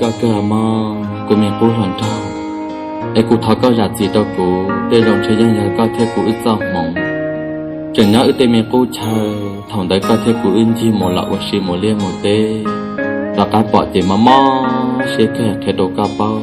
Koj kawg mog, kuv me qub hluas nraug, es kuv thov koj zam txim rau kuv. Tej zaum ntshe yeej yog koj thiab kuv wb txoj hmoov, tseem nyob wb tej me qub chaw. Thaum ntawd koj thiab kuv wb ncig mus los ua si mus liaj mus teb, rov qab pom ces mob mob siab kawg, qhia rau koj paub.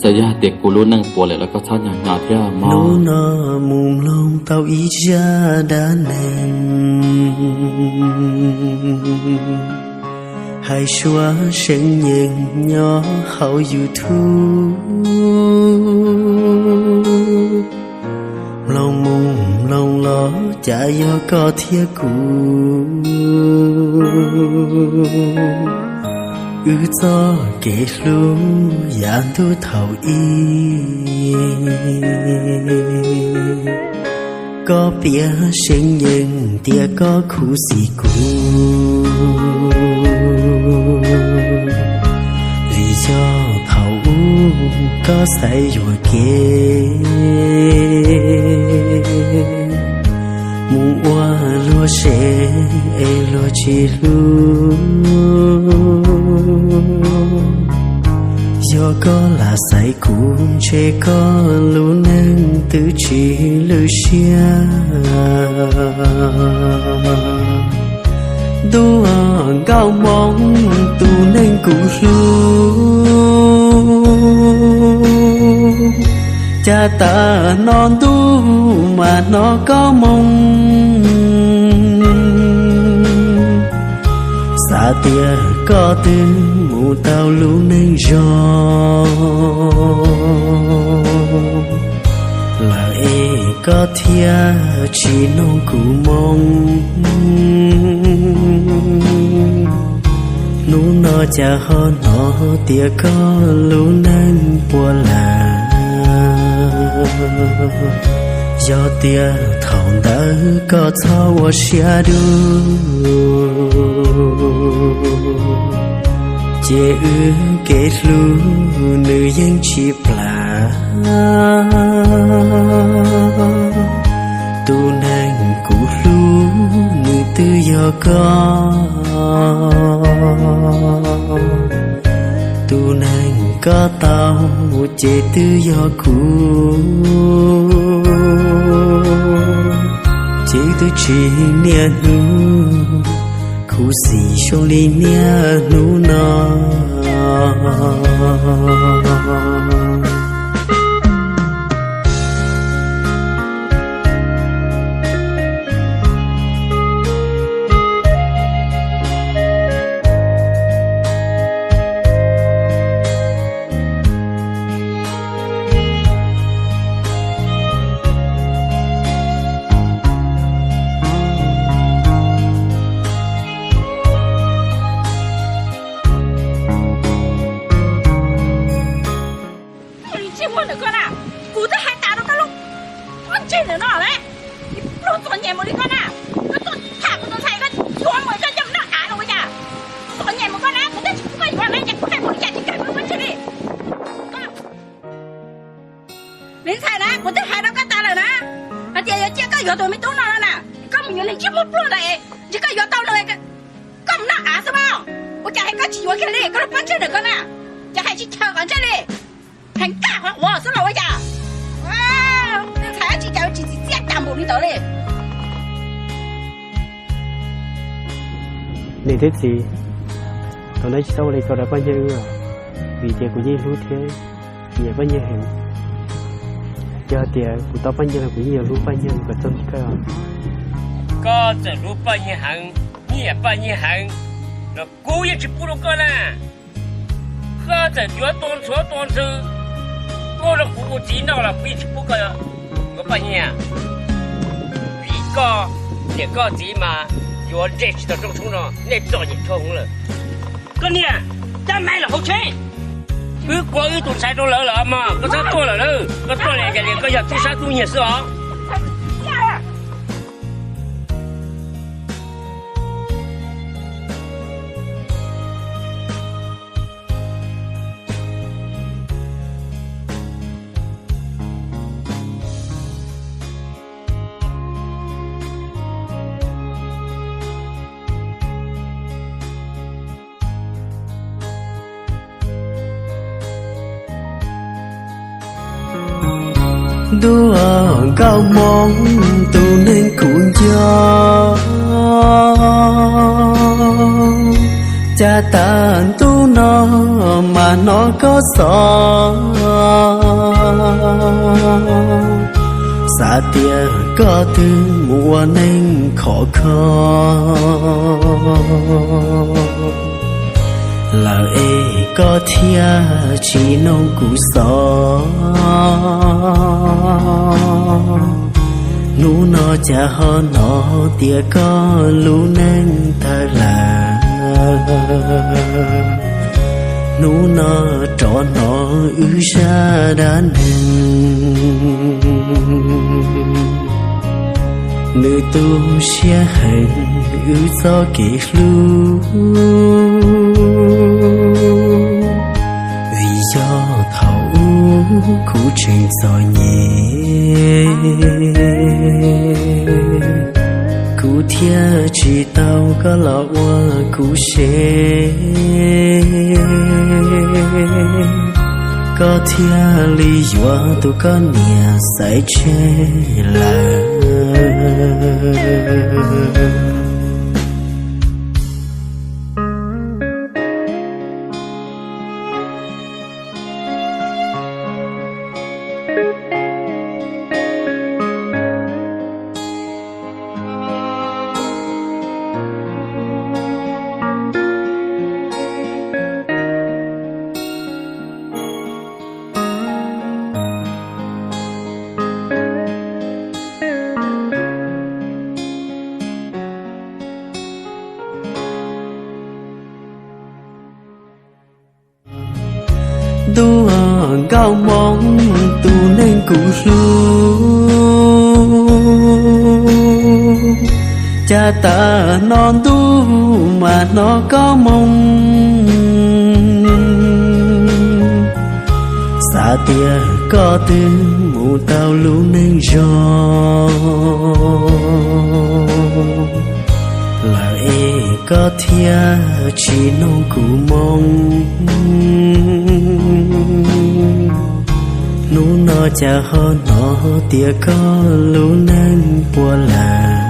Txawm yog hais tias kuv lub neej puas lawm los koj txhob hnyo hnyo thiab mog. Hnub no mus mloog tau ib zaj dab neeg hais suav seev yees nyob hauv YouTube. Mloog mus mloog los cas yog koj thiab kuv, wb txoj kev hlub yav ntuj thaum ub. Koj piav seev yees tias koj khuv xim kuv, vim yog thaum ub koj xaiv yuam kev mus ua luag sev es luag tsis hlub. Yog koj lam xaiv kuv ntshe koj lub neej twb tsis lwj siab. Ntuj nkauj Hmoob tus neeg kuv hlub, cas tag no ntuj mas hnov koj moo xav tias koj twb mus tau lub neej zoo lawm es koj thiaj tsis nug kuv moo. Hnub no cas ho hnov tias koj lub neej puas lawm. Yog tias thaum ntawd koj txhob ua siab dub, ces wb kev hlub nws yeej tsis plam. Tus neeg kuv hlub nws twb yog koj, tus neeg koj tau ces twb yog kuv, ces twb tsis niaj hnub khuv xim zoo li niaj hnub no. Ntsej muag ntawm koj na, kuv twb hais tas rau koj lub pob ntseg ntawm no lawm, pluag txom nyem mus li koj na, koj tuaj tham kuv tus ntxhais koj yuav mus koj coj mus noj av los ua cas? Txom nyem mus koj na, kuv twb tsis pub koj yuav na, ces kuv hais npaum li cas tsis kawg kuv lub pob ntseg li. Me ntxhais na, kuv twb hais rau koj tas lawm na, hais tias yog cia koj yuav tus me tub no no na, koj mus yuav niag ntsej muag pluag ntawd es ntshe koj yuav tau nws, koj mus noj av xwb mas, ua cas hais koj tsis yuav kiag li, koj lub pob ntseg ntawm koj na, ces hais tsis chaw kom ntsej li, hais nkaj qhov quav xwb los ua cas? Me ntxhais dab tsi cas tsis txim txiaj cas npaum li ntawd li. Niam thiab txiv, thaum no tsis txhob ua li ko rau poj niam wb, vim tias kuv yeej hlub thiab nyiam poj niam heev. Yog tias kuv tau poj niam los kuv yeej yuav hlub poj niam kom txog txij kawg. Koj txawm hlub poj niam heev, nyiam poj niam heev los kuv yeej tsis pub rau koj na. Koj txawm yuav tua ntxhuav tua ntxhw tuaj rau kuv ua txiv noj los kuv yeej tsis pub koj yuav poj niam. Vim koj niam koj txiv mas yuav ntsej tsis tau rooj tshoob no, nej txom nyem dhau hwv lawm. Koj niam, cab maiv los hauv tsheb. Wb kuav wb tus ntxhais rau lawv lawm mog, koj txhob tuaj lawm na. Koj tuaj li cas li koj yog tub sab tub nyiag xwb os. Ntuj aw, nkauj hmoob tus neeg kuv nco, cas tag ntuj no mas hnov koj xov, xav tias koj twb mus ua neej khov kho lawm es koj thiaj tsis noog kuv xov. Hnub no cas ho hnov tias koj lub neej tawg lawm, hnub no rov hnov wb zaj dab neeg. Nws tu siab heev wb txoj kev hlub, vim yog thaum ub kuv tseem txom nyem, kuv thiaj tsis tau koj los ua kuv sev, koj thiaj li yuav tus koj niam xaiv tseg lawm. Ntuj aw, nkauj hmoob tus neeg kuv hlub, cas tag no ntuj mas hnov koj moo, xav tias koj twb mus tau lub neej zoo lawm es koj thiaj tsis noog kuv moo. Hnub no cas ho hnov tias koj lub neej puas lawm.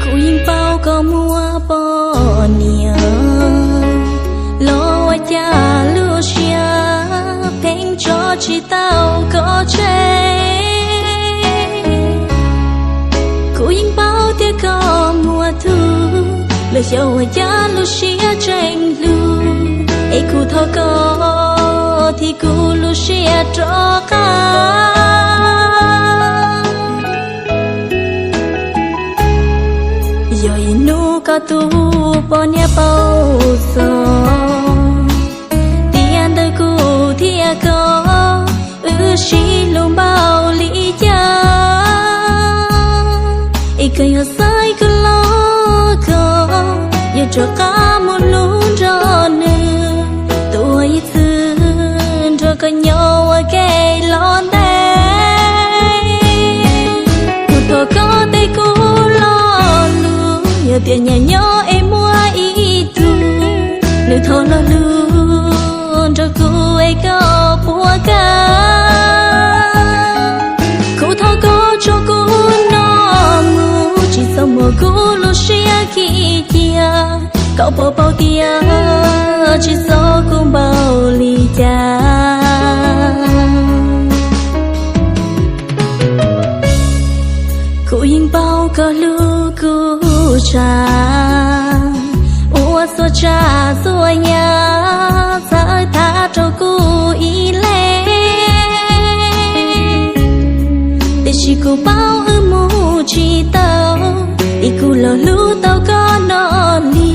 Kuv yeej paub koj muaj poj niam los ua cas lub siab pheej tso tsis tau koj tseg. Kuv yeej paub tias koj muaj tug, los xyov ua cas lub siab tseem hlub, es kuv thov koj thim kuv lub siab rov qab. Yog ib hnub koj tus poj niam paub txog tias ntawm kuv thiab koj wb sib hlub npaum li cas, es koj yuav xaiv kuv los koj yuav rov qab mus hlub nrog nws, tua ib txwm nrog koj nyob ua ke los ntev. Kuv thov koj teb kuv lo lus, yog tias nyias nyob es muaj ib tug, nws thov lo lus nrog kuv es koj puas kam. Kuv thov koj tso kuv noj mus, tsis txhob muab kuv lub siab khi cia, koj puas paub tias tsis txog kuv npaum li cas. Kuv yeej paub koj hlub kuv tshaj, ua txhua tsav txhua yam txhawb tha rau kuv ib leeg. Tiam sis kuv paub wb mus tsis tau, es kuv los hlub tau koj noj li,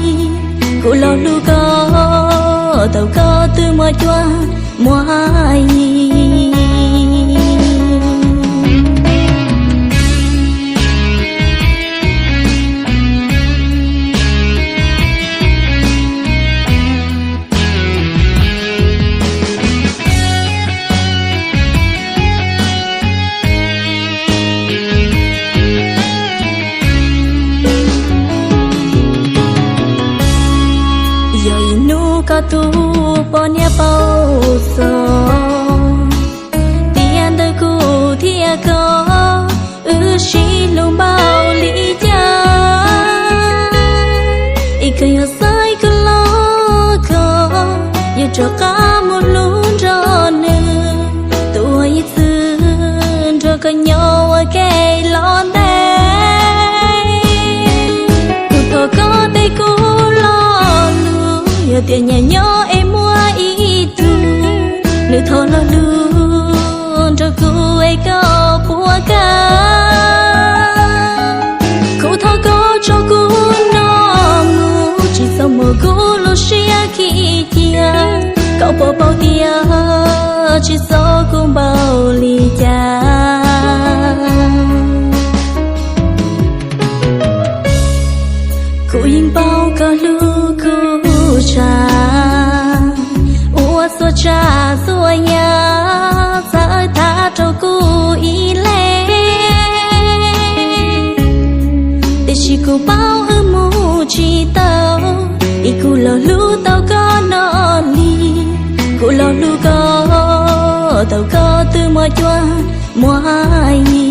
kuv los hlub koj tau koj twb muaj cuab muaj yig. Tiam nyam nyob es muaj ib tug, nws thov lo lus nrog kuv es koj puas kam. Kuv thov koj tso kuv noj mus, tsis txhob muab kuv lub siab khi cia. Koj puas paub tias tsis txhob kuv npaum li cas. Kuv yeej paub koj hlub kuv tshaj, ua txhua tsav txhua yam txhawb tag rau kuv ib leeg. Tiam sis kuv paub wb mus tsis tau, vim kuv los hlub tau koj no li. Kuv los hlub koj tau koj twb muaj cuab muaj yig.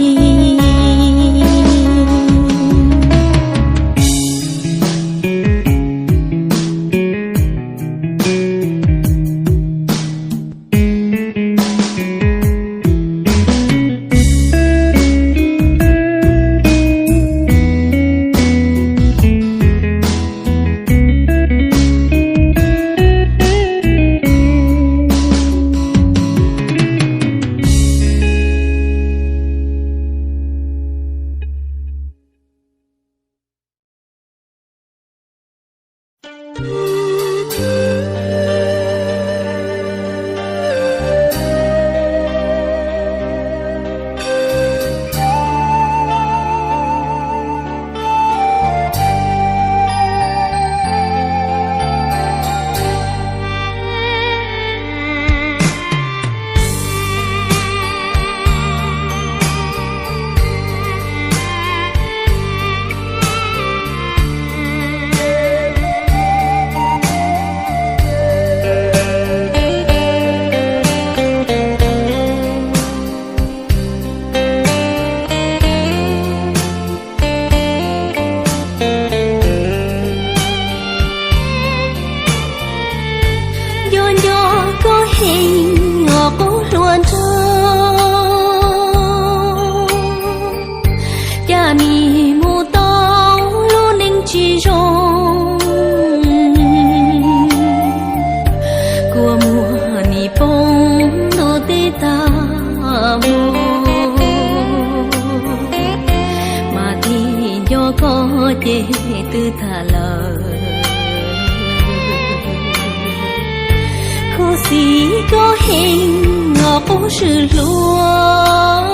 Nco nco koj heev os qub hluas nraug, cas nim mus tau lub neej tsis zoo, kua muag nim poob ntuj teb tag mus, mas tig nco koj ces twb tag lawm. Khuv xim koj heev os qub swm hluas,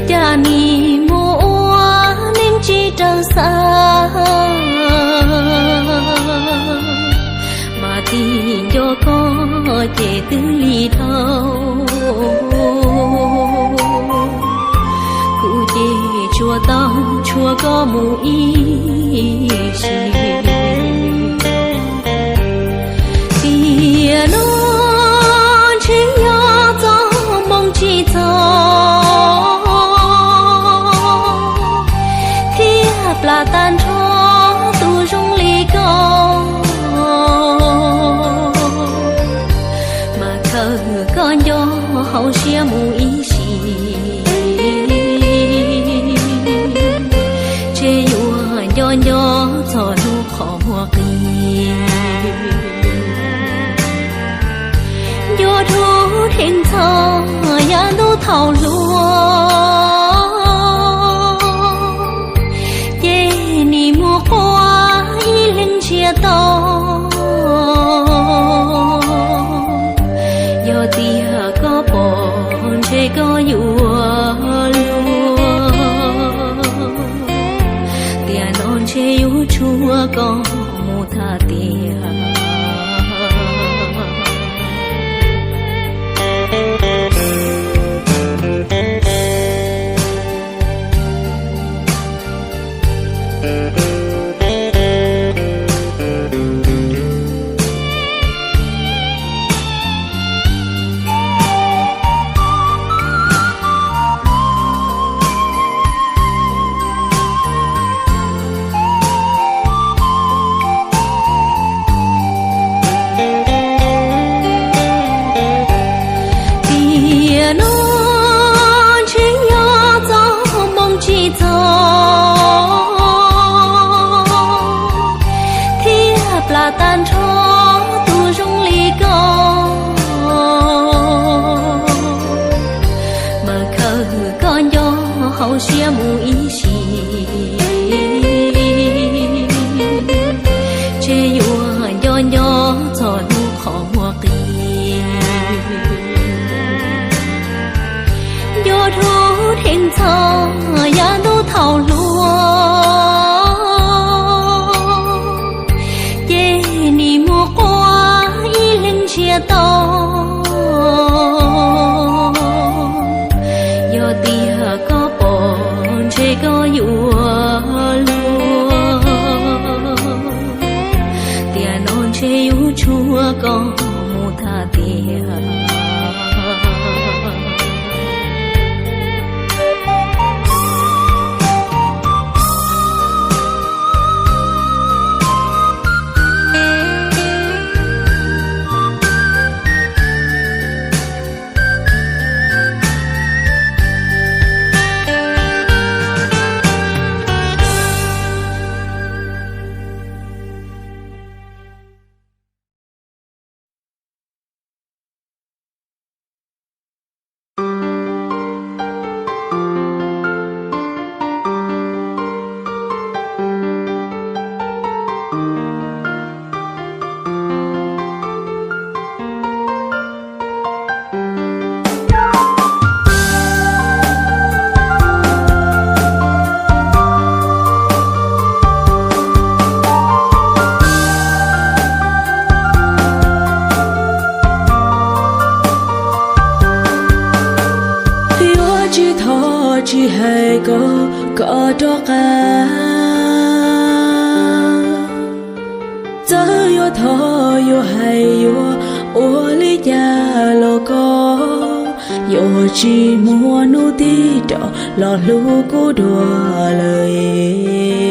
cas nim mus ua neej tsis raws xav, mas tig nco koj ces twb lig dhau. Kuv ces tsuas tau tshuav koj mus ib sim. Tiam no ntshe yog txoj hmoo tsis txog, thiaj plam tag nrho tus zoo li koj, mas khaws koj nco hauv siab mus ib sim, ntshe yuav nco nco txog hnub qhov muag qis. Nco dhau dheev txog yav ntuj thaum hluas, ces nim mus quaj ib leeg ntsiag to. Yog tias koj pom ntshe koj yuav luag, tiam no ntshe yuav tshuav koj mus tag tiag. Khawb koj nco hauv siab mus ib sim, ntshe yuav nco nco txog hnub qhov muag qis. Nco dhau dheev txog yav ntuj thaum hluas, ces nim muaj quaj ib leeg ntsiag to. Yog tias koj pom ntshe koj yuav luag, tiam no ntshe yuav tshuav koj mus tag tiag. Yuav tsis thov tsis hais kom koj rov qab, txawm yuav thov yuav hais yuav ua li cas los koj yuav tsis muaj hnub tig rov los hlub kuv dua lawm.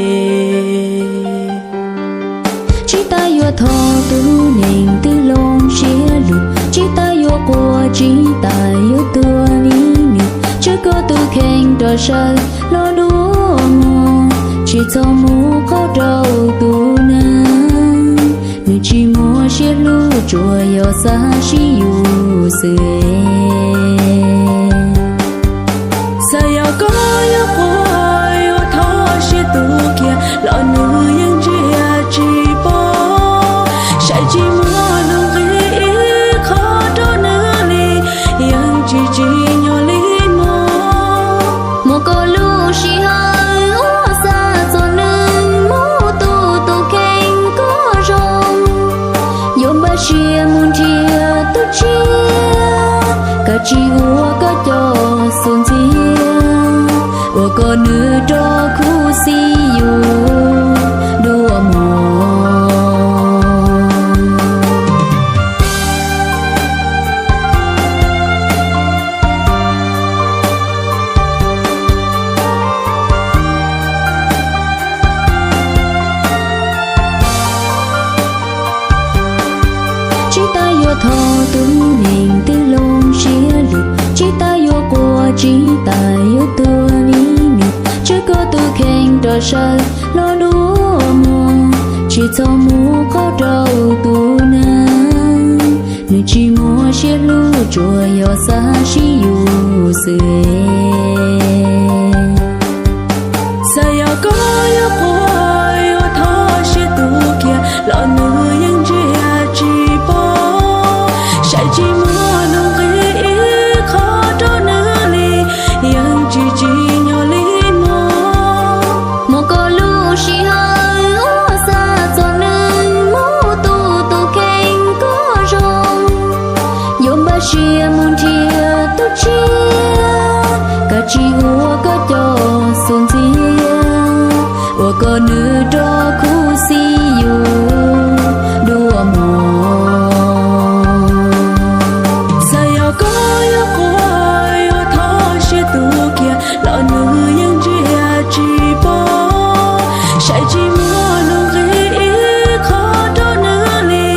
Tsis tas yuav thov tus neeg twg hloov siab lug, tsis tas yuav quaj, tsis tas yuav tuag nim no, tsuav koj tus kheej rov sawv los dua muag, tsis txhob mus qhov rau tus neeg, nws tsis muaj siab hlub, tsuas yog xav sib yuav xwb. Txawm yog koj yuav quaj yuav thov siab tu kiag los nws yeej ntsia tsis pom, saib tsis muaj nuj nqis ib qho rau nws li, yeej tsis tsim nyog li mog. Muaj koj lub sij hawm ua xav txog nws, mus tu tus kheej kom zoo, yuav npaj siab mus nrhiav tus tshiab, kav tsij ua koj cov xub ntxiab, ua kom nws rov khuv xim yus dua mog. Tsis tas yuav thov tus neeg twg hloov siab lug, tsis tas yuav quaj, tsis tas yuav tuag nim no, tsuav koj tus kheej rov sawv los dua muag, tsis txhob mus qhov rau tus neeg, nws tsis muaj siab hlub, tsuas yog xav sib yuav xwb. Txawm yog koj yuav quaj yuav thov siab tu kiag los nws yeej ntsia tsis pom, saib tsis muaj nuj nqis ib qho rau nws li, yeej tsis tsim nyog li mog. Muaj koj lub sij hawm ua xav txog nws, mus tu tus kheej kom zoo, yuav npaj siab mus nrhiav tus tshiab, kav tsij ua koj cov xub ntxiab, ua kom nws rov khuv xim yus dua mog. Txawm yog koj yuav quaj yuav thov siab tu kiag los nws yeej ntsia tsis pom, saib tsis muaj nuj nqis ib qho rau nws li,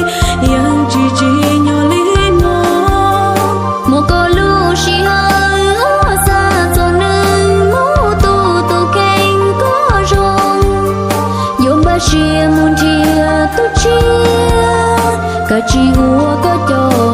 yeej tsis tsim nyog li mog. Muaj koj lub sij hawm ua xav txog nws, mus tu tus kheej kom zoo, yuav npaj siab mus nrhiav tus tshiab, kav tsij ua koj cov